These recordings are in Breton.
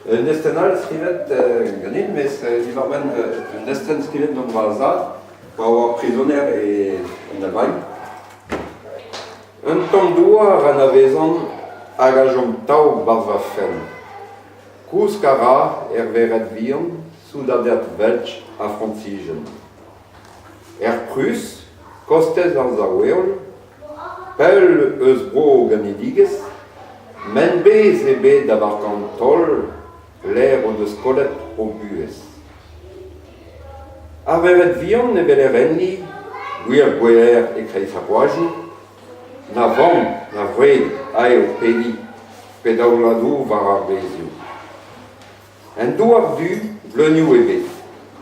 Un destenn all skrivet ganin, mes diwar-benn un destenn skrivet gant va zad pa oa prizoner en Almagn. Un tamm douar anavezan hag a chom tav 'barzh va fenn. Kousk a ra er vered vihan soudarded Welch ha Frañsijen. Er Prus, kostez ar sav-heol, pell eus bro o ganedigezh, maen-bez ebet da bark an taol lec'h o deus kollet o buhez. Ar vered vihan ne weler enni gwir goueler e-kreiz ar c'hoajoù, na vamm na wreg aet o pediñ pe daouladoù war ar bezioù. En douar du, bleunioù ebet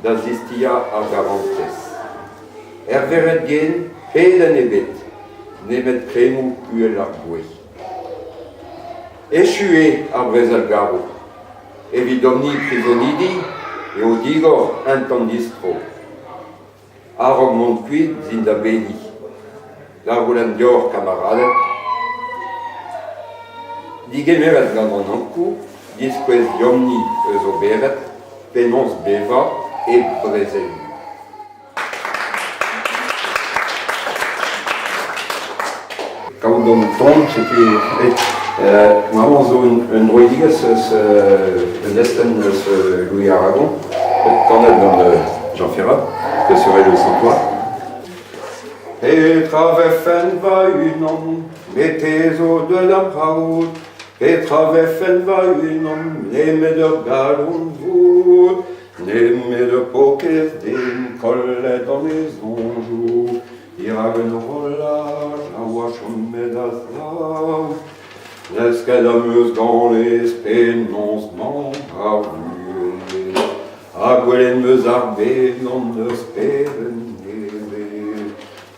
da zistilhañ ar garantez. Er vered gen, pedenn ebet, nemet klemmoù uhel ar gwez. Echu eo ar brezel garv. Evidomp-ni prizonidi eo digor hent an distro. A-raok mont kuit 'z in da bediñ. Da c'houlenn deoc'h kamaraded, degemeret gant an Ankoù, diskouez deomp-ni eus o bered penaos bevañ hep brezelioù. Kaout an ton, setu mañ zo un droidigezh eus un destenn eus Louis Aragon, kanet gant Jean Ferrat, que serait le sans toi. Petra vefen va-unan, me te zo deuet d'am c'haout, Petra vefen va-unan, nemet ur galon voud, Nemet ur paourkaezh den kollet an e soñjoù dirak un horolaj a oa chomet a-sav. Desket am eus ganez penaos 'mañ ar vuhez ha gwelet 'm eus ar bed gant ur spered nevez.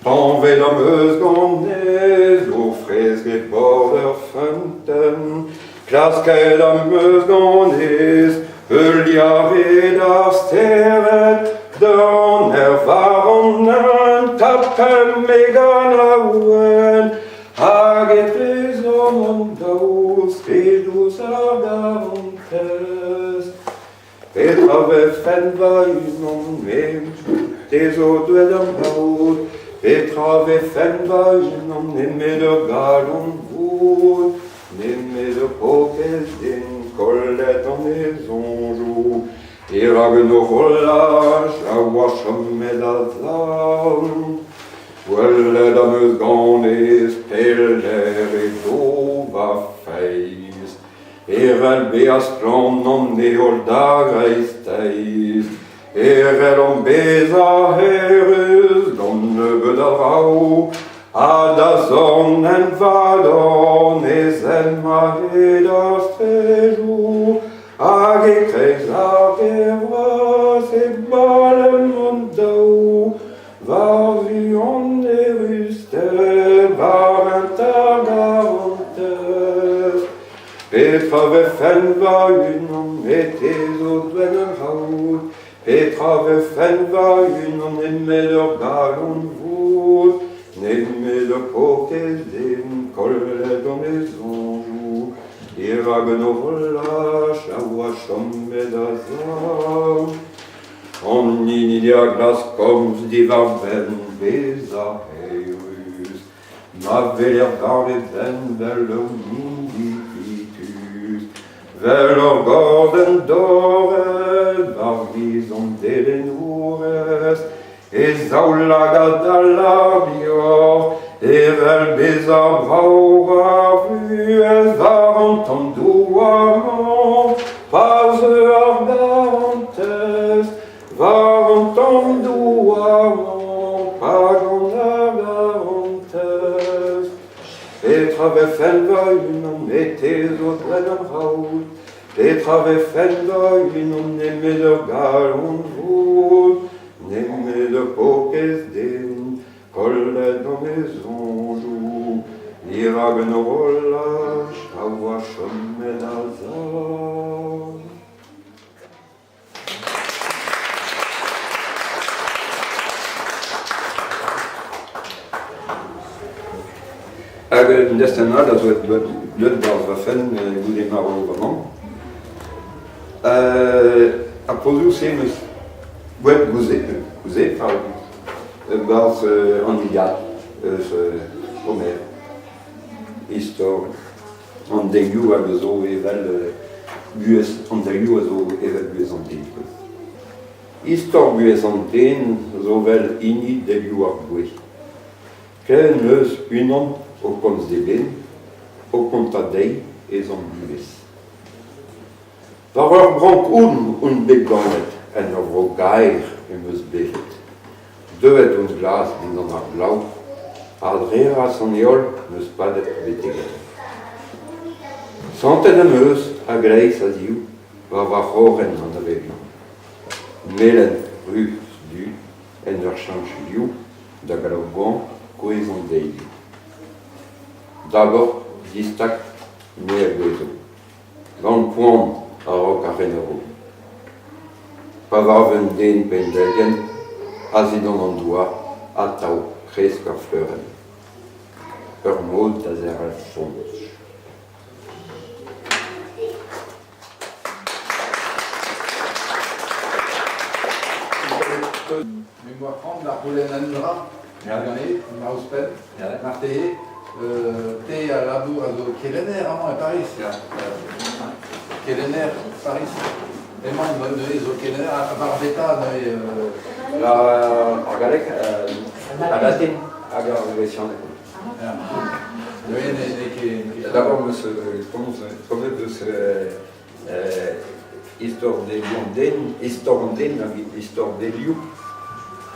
Tañvet am eus ganez o fresk e bord ur feunteun. Klasket am eus ganez heuliañ red ar stered d'an aer war an hent ha pemp e ganaouenn hag etrezomp hon daou sked ouzh ar garantez. Petra vefen va-unan me te zo deuet d'am c'haout Petra vefen va-unan nemet ur galon voud Nemet ur paourkaezh den kollet an e soñjoù Dirak un horolaj a oa chomet a-sav Gwelet am eus ganez pelec'h edo va feiz Evel bezañ splann an heol da greisteiz, e c'hellomp bezañ herrus gant nebeut a draoù, ha da zorn en va dorn ez a-hed ar straedoù, hag e-kreiz ar gêr vras e balemp hon-daou. War-zu an eürusted, war hent ar garantez. Petra vefen va-unan, me te zo deuet em c'haout, Petra vefen va-unan nemet ur galon voud, Nemet ur paourkaezh den kollet gant e soñjoù, Dirak un horolaj a oa chomet a-sav. An hini a glask komz diwar-benn bezañ eürus, ma weler war e benn 'vel ur mindi-pitus, 'vel ur gordenn dorret war giz an delennourez, e zaoulagad a lâr deoc'h evel bezañ brav ar vuhez war an tamm douar-mañ pa zeu ar garantez war an tamm douar-mañ pa gan ar garantez. Petra vefen va-unan me te zo dre am c'haout Petra vefen va-unan nemet ur galon voud Nemet ur paourkaezh den kollet gant e soñjoù dirak un horolaj a oa chomet a-sav. Hag un destenn all a zo deuet 'barzh va fenn goude marv va mamm. Ar pozioù-se 'm eus gwell gouzet e-barzh an Iliad eus Homer. Istor an delioù hag a zo evel buhez an delioù a zo evel buhez an den. Istor buhez an den zo 'vel hini delioù ar gwez. Ken eus unan o komz d'eben, o kontañ dezhi ez on buhez. War ur brank on on bet ganet, en ur vro gaer em eus bevet. Deuet on glas dindan ar glav, ha dre ras an heol 'm eus padet betek-henn. Santet em eus a-greiz a-ziv war va c'horren an avelioù. Melen, ruz, du, en ur cheñch liv da glav-goañv kouezh an deilioù. D'abord distag me a gouezho. Gant poan a-raok ar renero. Pa varv un den penn-da-benn aze-dan an douar atav kresk ur fleurenn. Ur mod da zerc'hel soñj. Me 'm boa c'hoant da c'houlenn un dra ganit, un dra ouzhpenn. Marteze, te a labour a zo kelenner amañ e Pariz. Kelenner Pariz. Emañ neuze zo kelenner ha war beta neuze Ar galleg, al latin hag ar gresianeg. Neuze n'eo ket... D'abord 'm eus komzet eus Istor delioù an den, istor an den hag istor delioù.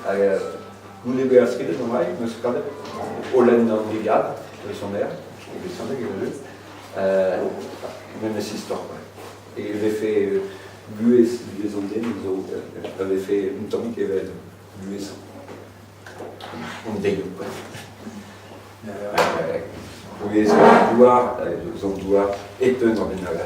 Hag goude bezañ skrivet an dra 'm eus kavet o lenn an Brigad eus an aer, e evel-just, memes istor kwa. E vefe buhez buhez an den zo a vefe un tammig evel buhez an delioù kwa. Buhez an douar, eus an douar e teun an den all.